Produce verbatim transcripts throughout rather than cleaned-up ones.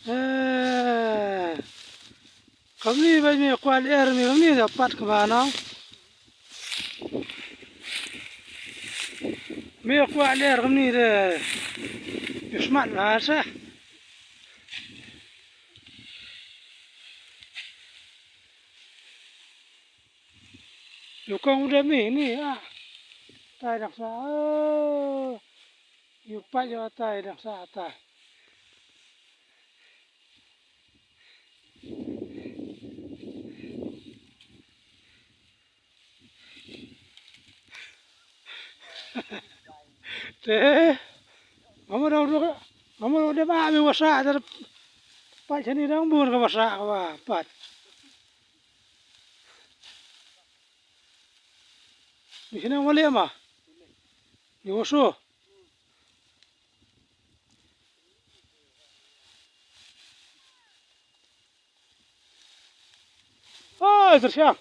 Eh, kamni ba me kwah lyer me kamni da pat kaba nong. Me kwah lyer kamni de. Yu smat ba sa. Yu kong u de me ni ah. Tai dang sa. Oh. Yu pat yu tai dang sa tai. Te. Ngam dang duk. Ngam dang dep ah me wasa te. Pat shani dang bun ka wasa ka wa pat. Ni shini wale ma. Ni waso. Ai, tersiang.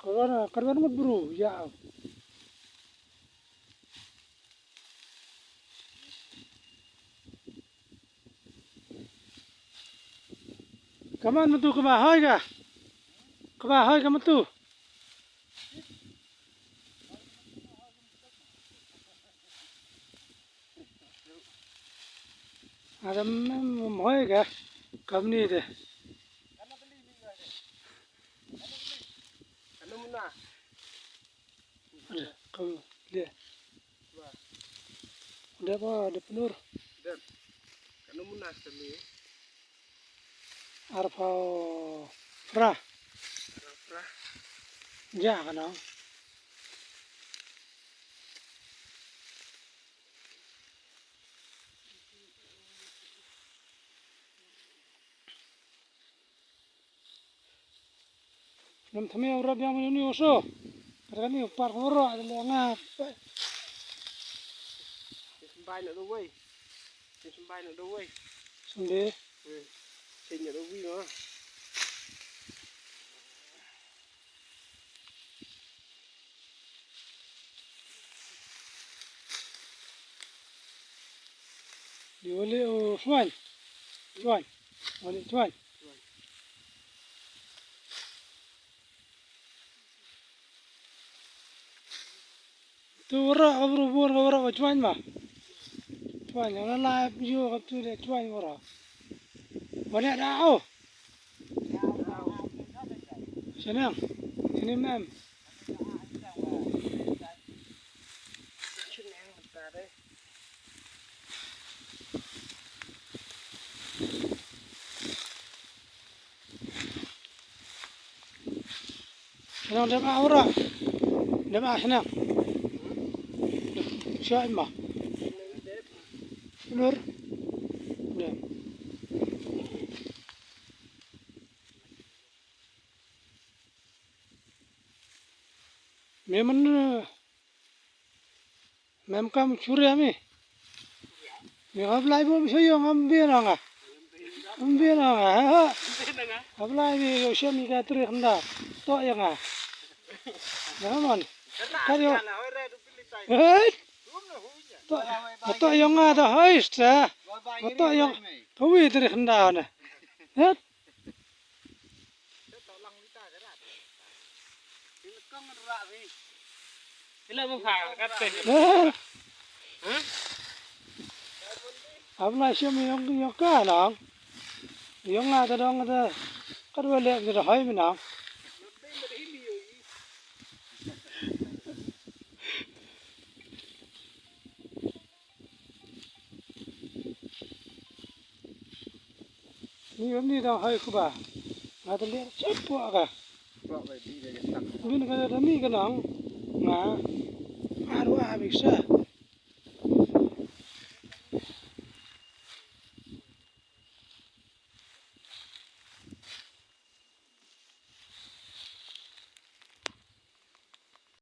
Karwan, karwan ngut bru, ya. Kaman matu kaba hoi ka. Kaba hoi ka matu. Ada mem hoi ka. Kamni de. Ada, kam, dia. Dep, ah, dep nur. Dep. Kano muna sami? Arphaw phra. Arphaw phra. Ja kano. Nam thamia u rap yang mani uni oso. Kata kani u par koro ada le nga. Sembai na dawai. Sembai na dawai. Sembe. Hmm. Senya dawai ma. Di wali u chuan. Chuan. Wali chuan. Tu wara ka bru bun ka wara ka chuan ma. Chuan, yang la la yu ka tu le chuan wara. Wali da au. Senang, ini mem. Senang dep ah ora. Dep ah senang. Siapa ma? Nur. Dep. Me man, eh, mem kam churi ami. Me kam lai bom so yo ngam bien nga. Ngam bien nga. Ha. Kam lai me yo shem ka tri khanda. To ya nga. Ya man. Ka yo. Hei. To, to yo nga to hei sta. To yo. Kawi tri khanda na. Hei. Ila mo pha ka te. Eh. Hah? Abna shem yong yong ka nang. Yong nga ta dong ta. Ka dua le ta hoi mi nang. Ni ni dang hai kuba. Nga ta liat chap pua ka. Bin ka da mi ka nang. Nga. Arwa biksa.